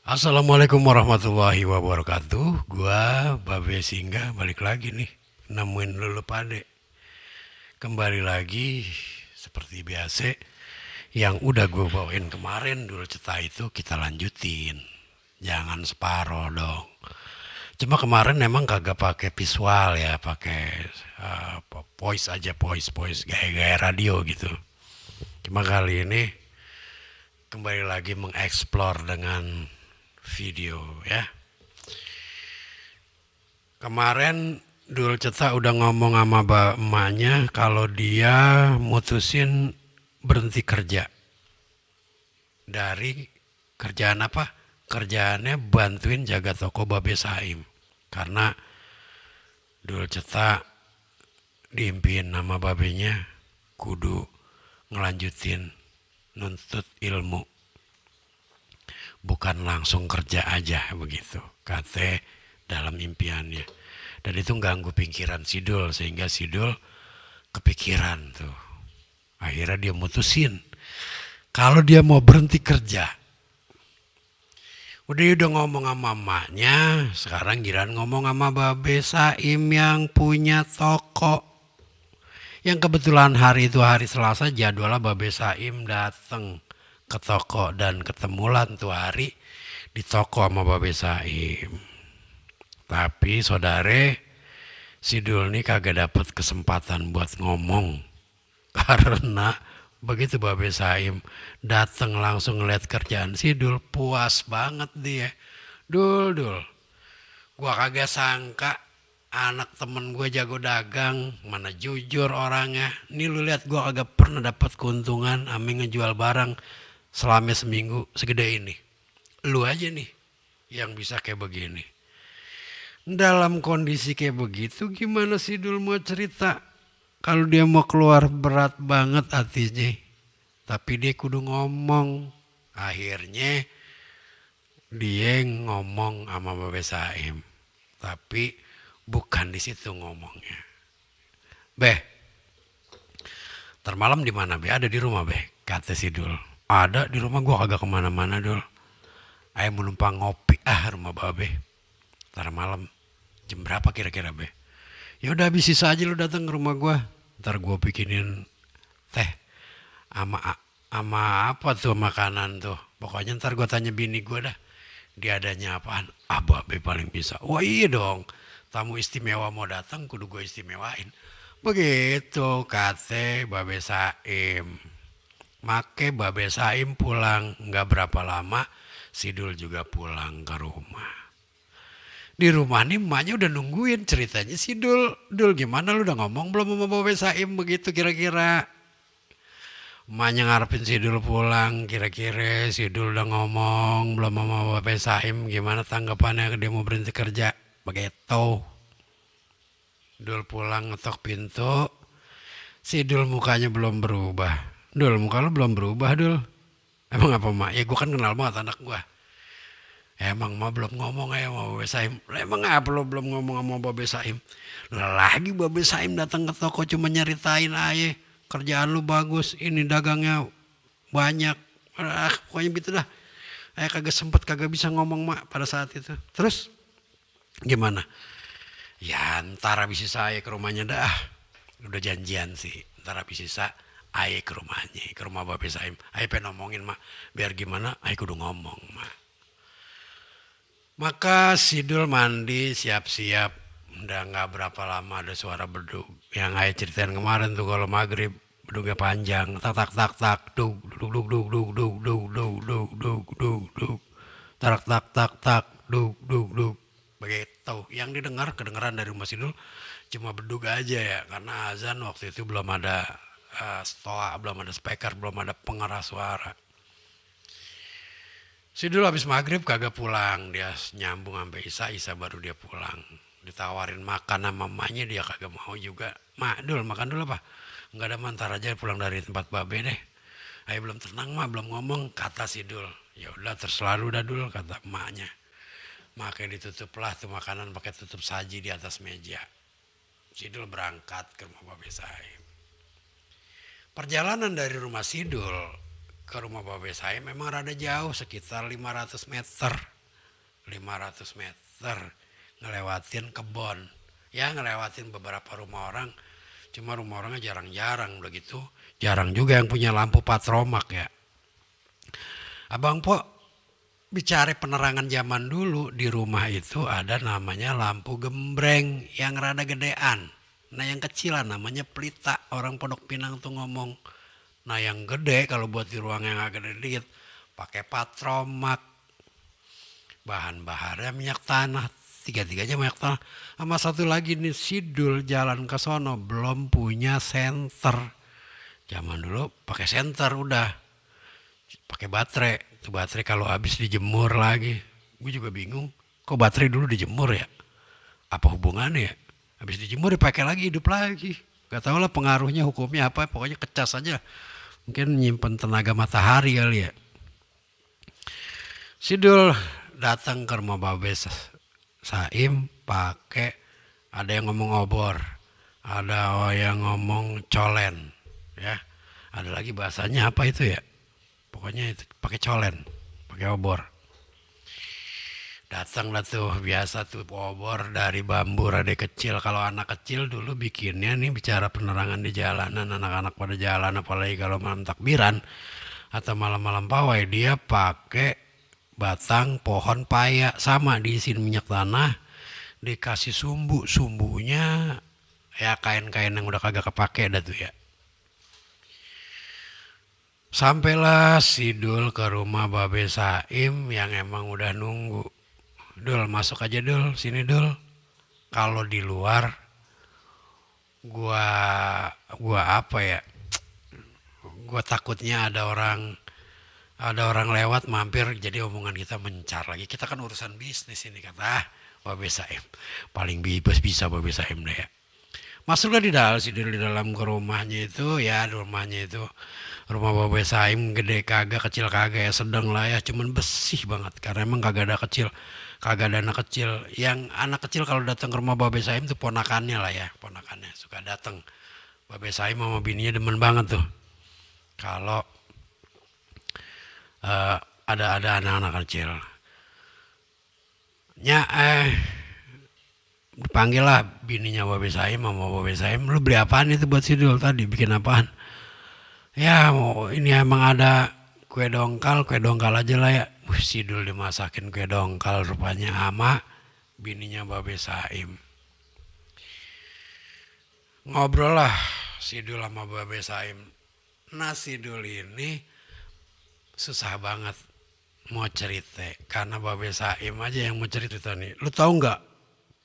Assalamualaikum warahmatullahi wabarakatuh. Gua Babe Singga balik lagi nih. Nemuin lulu pade. Kembali lagi seperti biasa. Yang udah gue bawain kemarin dulu cerita itu kita lanjutin. Jangan separoh dong. Cuma kemarin emang kagak pakai visual ya, pakai voice aja, voice gaya-gaya radio gitu. Cuma kali ini kembali lagi mengeksplor dengan video ya. Kemarin Dul Ceta udah ngomong sama emaknya kalau dia mutusin berhenti kerja. Dari kerjaan apa? Kerjaannya bantuin jaga toko Babe Saim. Karena Dul Ceta diimpiin nama babenya kudu ngelanjutin nuntut ilmu. Bukan langsung kerja aja begitu. Kata dalam impiannya. Dan itu ganggu pikiran Sidul sehingga Sidul kepikiran tuh. Akhirnya dia mutusin kalau dia mau berhenti kerja. Udah ngomong sama mamanya, sekarang giliran ngomong sama Babe Saim yang punya toko. Yang kebetulan hari itu hari Selasa jadwalnya Babe Saim dateng ke toko dan ketemulan tuh hari di toko sama Babe Saim. Tapi saudare, Sidul nih kagak dapet kesempatan buat ngomong. Karena begitu Babe Saim dateng langsung ngeliat kerjaan Sidul, puas banget dia. Dul, gua kagak sangka anak temen gue jago dagang, mana jujur orangnya. Nih lu lihat gua kagak pernah dapat keuntungan ame ngejual barang selama seminggu segede ini. Lu aja nih yang bisa kayak begini. Dalam kondisi kayak begitu gimana sih Dul mau cerita? Kalau dia mau keluar berat banget hatinya. Tapi dia kudu ngomong. Akhirnya dia ngomong sama Babe Saim. Tapi bukan di situ ngomongnya. Beh, termalam di mana Be? Ada di rumah Be? Kata si Dul. Ada di rumah gua kagak kemana-mana Dul. Ayo menumpang ngopi rumah Babe. Ntar malam. Jam berapa kira-kira Be? Ya udah habis sisa aja lu datang ke rumah gua. Ntar gua bikinin teh sama apa tuh makanan tuh. Pokoknya ntar gua tanya bini gua dah. Dia adanya apaan? Babe paling bisa. Wah iya dong. Tamu istimewa mau datang kudu gua istimewain. Begitu kate Babe Saim. Make Babe Saim pulang nggak berapa lama. Sidul juga pulang ke rumah. Di rumah nih emaknya udah nungguin ceritanya si Dul. Dul gimana lu udah ngomong belum sama Babe Saim begitu kira-kira? Emaknya ngarepin si Dul pulang kira-kira si Dul udah ngomong belum sama Babe Saim gimana tanggapannya dia mau berhenti kerja. Begitu. Dul pulang ngetok pintu. Si Dul mukanya belum berubah. Dul muka lu belum berubah Dul. Emang apa mak? Ya gue kan kenal banget anak gue. Emang mah belum ngomong ya sama Babe Saim. Emang apa lo belum ngomong sama Babe Saim? Lagi Babe Saim datang ke toko cuma nyeritain aja. Kerjaan lu bagus, ini dagangnya banyak. Pokoknya gitu dah. Kagak sempet kagak bisa ngomong mak pada saat itu. Terus gimana? Ya ntar habis sisa ke rumahnya dah. Udah janjian sih. Ntar habis sisa ke rumahnya. Ke rumah Babe Saim. Pengen ngomongin mak. Biar gimana kudu ngomong mak. Maka Sidul mandi siap-siap. Udah gak berapa lama ada suara beduk. Yang Ayah ceritain kemarin tuh kalau maghrib. Beduknya panjang. Tak tak tak tak. Duk duk duk duk duk duk duk duk duk duk duk duk. Tak tak tak tak. Duk duk duk. Begitu. Yang didengar kedengeran dari rumah Sidul. Cuma beduk aja ya. Karena azan waktu itu belum ada stoa. Belum ada speaker. Belum ada pengeras suara. Sidul habis maghrib kagak pulang. Dia nyambung sampai Isa baru dia pulang. Ditawarin makan sama mamanya dia kagak mau juga. Mak Dul makan dulu apa? Enggak ada mantar aja pulang dari tempat Babe deh. Belum tenang mak belum ngomong kata Sidul. Ya udah terserah lu dah Dul kata emaknya. Makanya ditutuplah tuh makanan pakai tutup saji di atas meja. Sidul berangkat ke rumah Babe Saim. Perjalanan dari rumah Sidul ke rumah Babe Saim memang rada jauh sekitar 500 meter. 500 meter ngelewatin kebon. Ya ngelewatin beberapa rumah orang, cuma rumah orangnya jarang-jarang udah gitu. Jarang juga yang punya lampu patromak ya. Abang Po, bicara penerangan zaman dulu di rumah itu ada namanya lampu gembreng yang rada gedean. Nah yang kecilan namanya pelita. Orang Pondok Pinang tuh ngomong. Nah yang gede kalau buat di ruang yang agak gede dikit pakai patromak. Bahan bahannya minyak tanah. Tiga-tiganya minyak tanah. Sama satu lagi nih sidul jalan ke sono belum punya senter. Zaman dulu pakai senter udah. Pakai baterai. Itu baterai kalau habis dijemur lagi. Gue juga bingung. Kok baterai dulu dijemur ya? Apa hubungannya ya? Habis dijemur dipakai lagi hidup lagi. Gak tau lah pengaruhnya hukumnya apa. Pokoknya kecas aja. Mungkin nyimpen tenaga matahari kali ya. Sidul datang ke rumah Babe Saim pakai ada yang ngomong obor. Ada yang ngomong colen. Ya. Ada lagi bahasanya apa itu ya? Pokoknya itu pakai colen, pakai obor. Datanglah tuh biasa tuh obor dari bambu rada kecil. Kalau anak kecil dulu bikinnya nih bicara penerangan di jalanan, anak-anak pada jalan apalagi kalau malam takbiran atau malam-malam pawai dia pakai batang pohon paya sama diisiin minyak tanah, dikasih sumbu, sumbunya ya kain-kain yang udah kagak kepake dah tuh ya. Sampailah Sidul ke rumah Babe Saim yang emang udah nunggu. Dul masuk aja Dul, sini Dul. Kalau di luar gua apa ya? Gua takutnya ada orang lewat mampir jadi omongan kita mencar lagi. Kita kan urusan bisnis ini kata Babe Saim. Paling bebas bisa Babe Saim deh ya. Masuklah di dalam Sidul di dalam ke rumahnya itu ya rumahnya itu. Rumah Babe Saim gede kagak kecil kagak ya sedang lah ya cuman bersih banget karena emang kagak ada anak kecil yang anak kecil kalau datang ke rumah Babe Saim tuh ponakannya lah ya ponakannya suka datang. Babe Saim sama bininya demen banget tuh kalau ada anak-anak kecil nya dipanggil lah bininya Babe Saim sama Babe Saim lu beli apaan itu buat Sidul tadi bikin apaan. Ya mau ini emang ada kue dongkal aja lah ya. Sidul dimasakin kue dongkal rupanya ama bininya Babe Saim. Ngobrol lah Sidul sama Babe Saim. Nah Sidul ini susah banget mau cerita karena Babe Saim aja yang mau cerita nih. Lu tahu nggak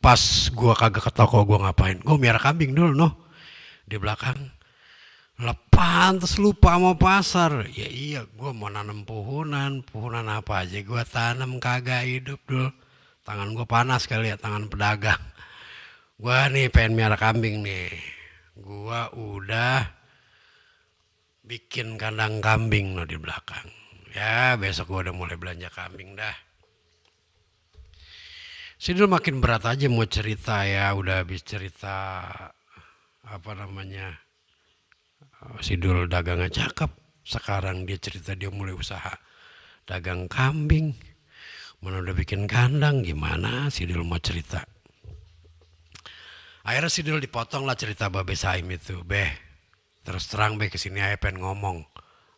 pas gua kagak ke toko gua ngapain? Gua miara kambing dulu noh di belakang. Lepan terus lupa mau pasar. Ya iya gue mau nanam puhunan apa aja gue tanam kagak hidup dulu. Tangan gue panas kali ya tangan pedagang. Gue nih pengen miara kambing nih. Gue udah bikin kandang kambing no di belakang. Ya besok gue udah mulai belanja kambing dah. Sidul makin berat aja mau cerita ya udah habis cerita apa namanya. Sidul dagangnya cakep. Sekarang dia cerita dia mulai usaha dagang kambing. Mana udah bikin kandang gimana Sidul mau cerita. Akhirnya Sidul dipotong lah cerita Babe Saim itu. Beh terus terang beh kesini aja pengen ngomong.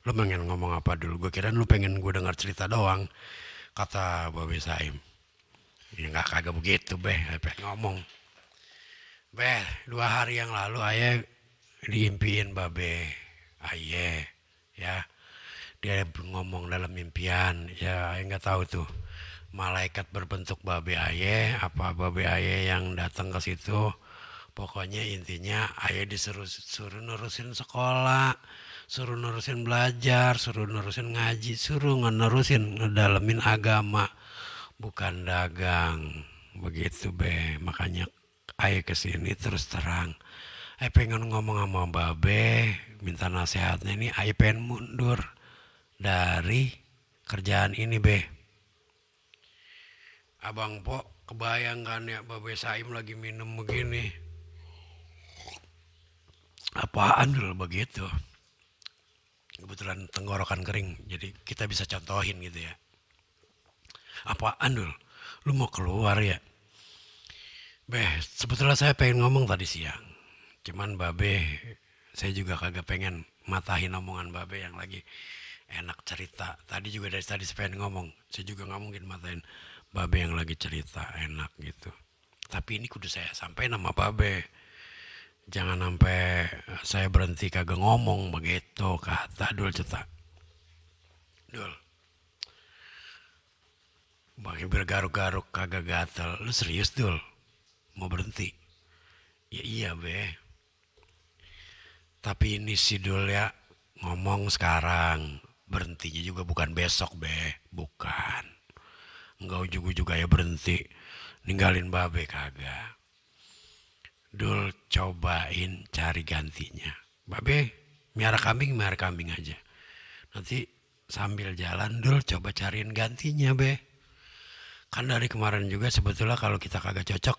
Lu pengen ngomong apa dulu? Gue kira lu pengen gue dengar cerita doang. Kata Babe Saim. Ya gak kagak begitu beh pengen ngomong. Beh 2 hari yang lalu ayah diimpiin Babe Aye ya dia ngomong dalam impian ya nggak tahu tuh malaikat berbentuk Babe Aye apa Babe Aye yang datang ke situ pokoknya intinya Aye suruh nurusin sekolah suruh nurusin belajar suruh nurusin ngaji suruh nerusin ngedalemin agama bukan dagang begitu be makanya Aye kesini terus terang Aye pengen ngomong sama Babe, minta nasihatnya ini Aye pengen mundur dari kerjaan ini be. Abang Po kebayangkan ya Babe Saim lagi minum begini. Apaan dulu begitu. Kebetulan tenggorokan kering jadi kita bisa contohin gitu ya. Apaan dulu. Lu mau keluar ya? Beh, sebetulnya saya pengen ngomong tadi siang. Cuman babe, saya juga kagak pengen matahin omongan babe yang lagi enak cerita. Tadi juga dari tadi saya pengen ngomong. Saya juga nggak mungkin matahin babe yang lagi cerita enak gitu. Tapi ini kudu saya sampai nama babe. Jangan sampai saya berhenti kagak ngomong begitu kata Dul cetak. Dul, bagi bergaruk-garuk kagak gatel. Lu serius Dul? Mau berhenti? Ya iya be. Tapi ini si Dul ya ngomong sekarang. Berhentinya juga bukan besok be. Bukan. Enggak ujung-ujung ya berhenti. Ninggalin babe kagak. Dul cobain cari gantinya. Babe miara kambing aja. Nanti sambil jalan Dul coba cariin gantinya be. Kan dari kemarin juga sebetulnya kalau kita kagak cocok,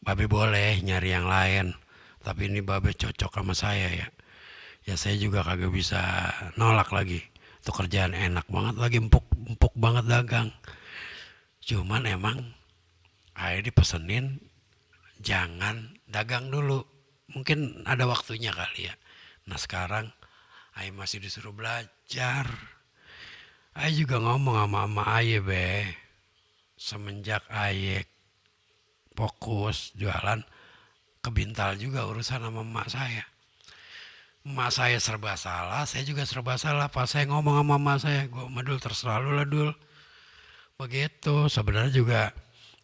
babe boleh nyari yang lain. Tapi ini babe cocok sama saya ya. Ya saya juga kagak bisa nolak lagi. Itu kerjaan enak banget lagi, empuk banget dagang. Cuman emang ayo dipesenin jangan dagang dulu. Mungkin ada waktunya kali ya. Nah sekarang Ayo masih disuruh belajar. Ayo juga ngomong sama Aye be. Semenjak Aye fokus jualan, kebintal juga urusan sama emak saya. Emak saya serba salah, saya juga serba salah. Pas saya ngomong sama emak saya, gue Dul terserah lu lah Dul. Begitu, sebenarnya juga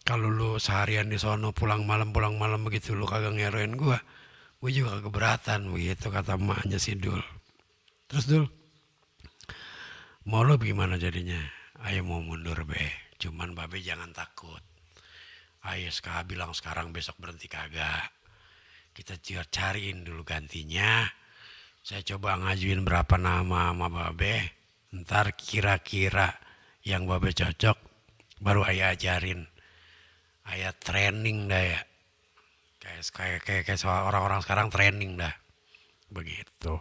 kalau lu seharian di sono pulang malam begitu lu kagak ngeroin gue juga keberatan begitu kata emaknya si Dul. Terus Dul, mau lu gimana jadinya? Ayo mau mundur be, cuman babe jangan takut. Ayo sekarang bilang sekarang besok berhenti kagak. Kita cariin dulu gantinya. Saya coba ngajuin berapa nama sama babe. Ntar kira-kira yang babe cocok baru ayah ajarin. Ayah training dah ya. Kayak orang-orang sekarang training dah. Begitu.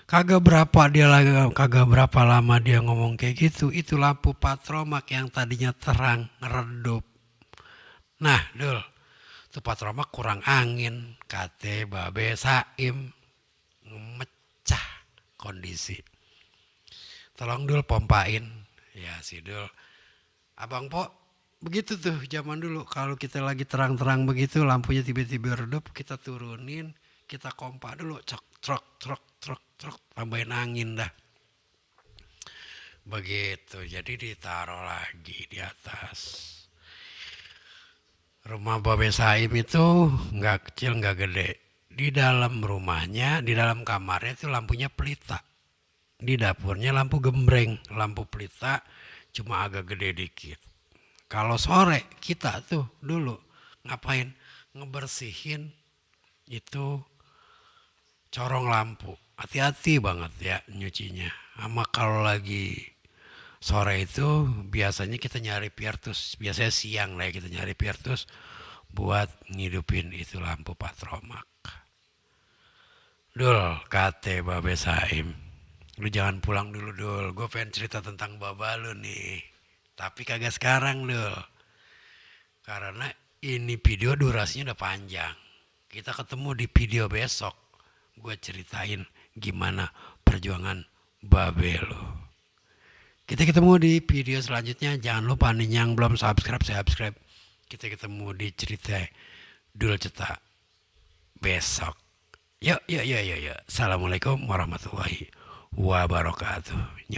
Kagak berapa lama dia ngomong kayak gitu. Itu lampu patromak yang tadinya terang ngeredup. Nah, Dul, tuh patromak kurang angin. Kate babe Saim memecah kondisi. Tolong Dul pompain. Ya si Dul. Abang Po, begitu tuh zaman dulu. Kalau kita lagi terang-terang begitu, lampunya tiba-tiba redup, kita turunin, kita kompa dulu. Trok, tambahin angin dah. Begitu, jadi ditaruh lagi di atas. Rumah Babe Saim itu nggak kecil, nggak gede. Di dalam rumahnya, di dalam kamarnya itu lampunya pelita. Di dapurnya lampu gembreng, lampu pelita cuma agak gede dikit. Kalau sore kita tuh dulu ngapain? Ngebersihin itu corong lampu. Hati-hati banget ya nyucinya. Sama kalau lagi sore itu biasanya kita nyari pirtus. Biasanya siang lah ya kita nyari pirtus buat ngidupin itu lampu patromak. Dul, kate Babe Saim. Lu jangan pulang dulu Dul. Gue pengen cerita tentang baba lu nih. Tapi kagak sekarang Dul. Karena ini video durasinya udah panjang. Kita ketemu di video besok. Gue ceritain gimana perjuangan babe lo. Kita ketemu di video selanjutnya. Jangan lupa nih yang belum subscribe. Kita ketemu di cerita Dul Cetak besok. Yuk. Assalamualaikum warahmatullahi wabarakatuh.